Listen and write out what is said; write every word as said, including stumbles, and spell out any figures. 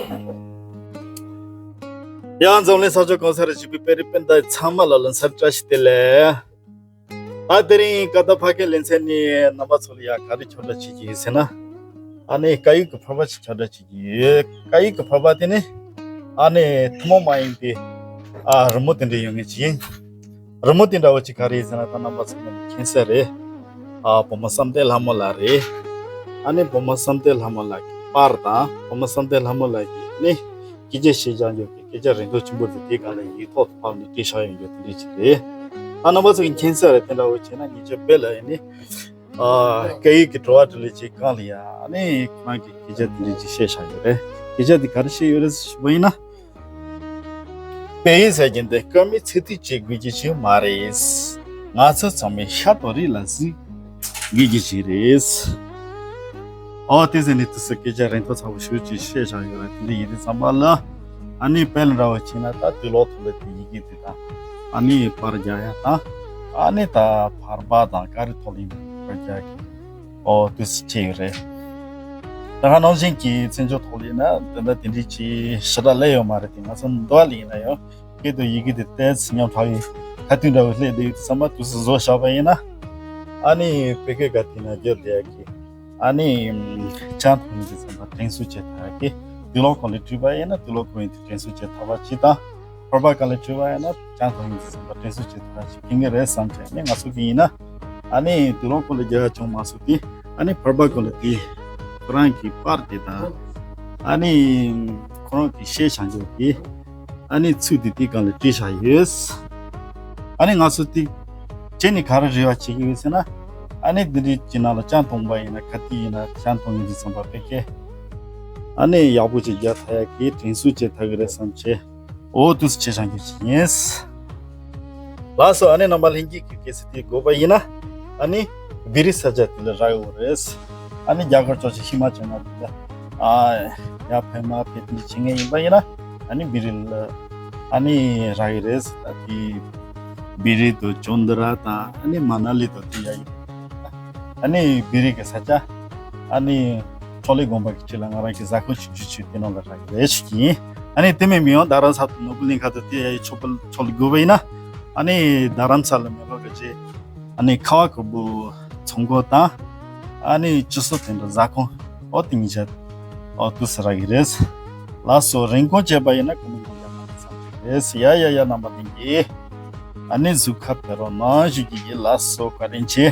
ཡང་འཛམ་གླིང་ས་ཕྱོགས་གང་སར་བཞུགས་པའི་དཔལ་རི་དཔལ་ལྡན་ཚང་མ་ལ་ལ་འཚམས་བཀྲ་ཤིས་བདེ་ལེགས། ད་དེ་རིང་ཀ་ད་ཕ་སྐད་ལེ་ཚན་ནི་རྣམ་པ་ཚོ་ལ་ཡ་ག་རེ་ཁྱབ་བསྒྲགས་བྱེད་ཀྱི་ཡིན་ཟེར་ན། ཨ་ནི་སྐད་ཡིག་གི་ཕོར་པ་ཞིག་ཁྱབ་བསྒྲགས་བྱེད་ཀྱི་ཡོད། སྐད་ཡིག་གི་ཕོར་པ་དེ་ནི་ཨ་ནི་ཐུན་མོང་མ་ཡིན་པའི་ཨ་རི་མོ་དེ་འདྲ་ཡོད་ངེས་ཅིག་ཡིན། རི་མོ་དེ་འདྲ་བོ་ཅིག་ག་རེ་ཡིན་ཟེར་ན། ད་རྣམ་པ་ཚོ་ལ་ནི་མཁྱེན་གསལ་རེད། ཨ་བུ་མོ་བསམ་གཏན་ལྷ་མོ་ལགས་རེད། ཨ་ནི་བུ་མོ་བསམ་གཏན་ལྷ་མོ་ལགས་ཀྱི་པར་དང་བུ་མོ་བསམ་གཏན་ལྷ་མོ་ལགས་ཀྱི་ནི་སྐད་ཆ་བཤད་བཞག་རྒྱུ་གི་སྐད་ཆ་རིང་ཐུང་ཆེན་པོ་དེ་དེའི་སྒང་ལ་ཡིག་ཐོག་ཏུ་ཕབ་ནས་བྲིས་བཞག་ཡོད་རྒྱུ་དེ་འདྲ་ཅིག་རེད། ཨ་རྣམ་པ་ཚོ་གི་མཁྱེན་གསལ་རེད། དེ་འདྲ་བོ་བྱས་ན་ངེད་ཚོ་བོད་ལ་ཡིན་ནི་ཨ་སྐད་ཡིག་གི་བྲོ་བ་འདྲ་ལས་ཅིག་སྒང་ལ་ཡ་ཨ་ནི་ཁོ་རང་གི་སྐད་ཆ་དེ་འདྲ་ཅིག་བཤད་བཞག་ཡོད་རེད། སྐད་ཆ་དེ་ག་རེ་བཤད་ཡོད་རེད་ཞུས་པ་ཡིན་ན། དཔེ་ཡིན་ཟེར་གྱིན་ཏེ་སྐར་མའི་ཚེ་ཐིག་ཅིག་དགོས་ཀྱི་ཞིག་མ་རེད། ང་ཚོ་ཚང་མའི་ཤ་དོ་རིགས་ལ་གཟིགས་དགོས་ཀྱི་ཞིག་རེད། ཨོ་དེ་ཟེར་ནས་དུས་སུ་སྐད་ཆ་རིང་ཐུང་ཚ་བོ་ཞུ་ཅིག་བཤད་བཞག་ཡོད་རེད། དེ་འདྲ་ཡིན་དུས་ཙམ་པ་ལ་ཨ་ནི་དཔེ་ལ་འདྲ་བོ་བྱས་ན་ད་དུག་ལོག་ཐོག་ལ་དེ་ཡི་གེ་དེ་དང་ཨ་ནི་པར་རྒྱག་ཡ་དང་ཨ་ནི་ད་ཕར་པ་དང་ག་རེ་ཐོག་ལ་ཡིན་པར་རྒྱག་གི་ཨོ་དུས་སུ་བྱས་ཡོད་རེད། ད་ག་ནང་བཞིན་གྱི་བཙན་བྱོལ་ཐོག་ལ་ཡིན་ན་དེ་འདྲ་དེ་འདྲའི་ཅིག་ཞེ་དྲག་སླེབས་ཡོད་མ་རེད་དེ། ང་ཚོ་མདོ་ལ་ཡིན་ན་ཡང་སྐད་དུ་ཡི་གེ་དེ་ཏོག་ཙམ་ཉམས་ཐག་གི་ཁ་ཐུག་འདྲ་བོ་སླེབས་བསྡད་ཡོད་དུས་ཙམ་པ་དུས་སུ་བཟོ་བཞག་པ་ཡིན་ན་ཨ་ནི་བོད་སྐད་ག་དེ་ན་བརྗོད་བསྡད་ཡག་གི་ཨ་ནི་སྤྱང་ཐུང་ཡིན་དུས་ཙམ་པ་དྲན་གསོ་བྱེད་ཐུབ་ཡག་གི་དུག་ལོག་ཁོག་ལ་བྲིས་པ་ཡིན་ན་དུག་ལོག་ཁོག་ཡིན་དུས་དྲན་གསོ་བྱེད་ཐུབ་པ་ཅིག་དང་། ཕོར་པ་སྒང་ལ་བྲིས་པ་ཡིན་ན་སྤྱང་ཐུང་ཡིན་དུས་ཙམ་པ་དྲན་གསོ་བྱེད་ཐུབ་པ་ཅིག་ཕན་གི་རེད་བསམ་བྱས་ནས་ང་ཚོ་གི་ཡིན་ན་ཨ་ནི་དུག་ལོག་ཁོག་ལ་རྒྱག་ཡག་བྱུང་མ་སོང་དུས་ཨ་ནི་ཕོར་པ་སྒང་ལ་དེ་ཁོ་རང་གི་པར་དེ་དང་ཨ་ནི་ཁོ་རང་གི་བཤད་བྱ་འཇོག་གི་ཨ་ནི་ཚུལ་དེ་དེའི་སྒང་ལ་བྲིས་བཞག་ཡོད། ཨ་ནི་ང་ཚོ་དེ་བྱས་ནས་ག་རེ་རེ་བ་བྱེད་ཀྱི་ཡོད་ཟེར་ན། ཨ་ནི་འདི་འདྲའི་ཀྱི་ནང་ལ་སྤྱང་ཐུང་པ་ཡིན་ན་ག་དུས་ཡིན་ན་སྤྱང་ཐུང་ཡིན་དུས་ཙམ་པ་བོད་སྐད་ཨ་ནི་ཡག་པོ་ཅིག་རྒྱག་ཐུབ་ཡག་གི་དྲན་གསོ་བྱེད་ཐུབ་ཀྱི་རེད་བསམ་བྱས། འོ་དུས་སུ་བྱས་བཞག་རྒྱུ་ཞིག་ཡིན། ལགས་སོ། ཨ་ནི་རྣམ་པ་ལྷན་རྒྱས་ཀྱི་སྐད་ཆ་དེ་དགོས་པ་ཡིན་ན་ཨ་ནི་བི་རི་ས་ཆ་དེ་ལ་རག་ཡོད་རེད། ཨ་ནི་རྒྱ་གར་ཕྱོགས་ཀྱི་ཧི་མ་ཅལ་ན་དེ་ལ་ཨ་ཡར་ཕེབས་མར་ཕེབས་དེ་འདྲ་བྱེད་མཁན་ཡིན་པ་ཡིན་ན་ཨ་ནི་བི་རི་ལ་ཨ་ནི་རག་གི་རེད། ད་དེ་བི་རི་དང་ཅོན་དྲ་དང་ཨ་ནི་མ་ན་ལི་དང་དེ་ཡ་ཡིན། ཨ་ནི་བི་རི་གི་ས་ཆ་ཨ་ནི་ཆོ་ལེ་དགོན་པ་གི་འཁྲིས་ལ་ང་རང་གི་ཟ་ཁང་ཆུང་ཆུང་ཆུང་དེ་ནང་ལ་རག་གི་རེད་ཞུ་གི་ཡིན། ཨ་ནི་དེ་མིན་མི་ཡོང་རྡ་རམ་ས་ལ་ནོར་བུ་གླིང་ཁ་དང་དེ་ཡ་ཡི་ཆོ་པ་ཆོ་ལེ་དགོས་པ་ཡིན་ན་ཨ་ནི་རྡ་རམ་ས་ལ་མེ་ལོ་ག་ཅེ་ཨ་ནི་ཁ་བ་གོར་པོ་ཚོང་སྐོར་དང་ཨ་ནི་སྤྱི་ཚོགས་དེ་འདྲ་ཟ་ཁང་འོ་དེ་གཉིས་ཆ་འོ་དུས་སུ་རག་གི་རེད། ལགས་སོ། རིན་གོང་བཅད་པ་ཡིན་ན་གོ་མི་གོ་ཡ་མ་རེད་བསམ་གི་རེད། ཡ་ཡ་ཡ་རྣམ་པ་ལྷན་རྒྱས། ཨ་ནི་གཟུགས་ཁ་ཕེབས་རོགས་གནང་ཞུ་གི་ཡིན། ལགས་སོ། བཀའ་དྲིན་ཆེ།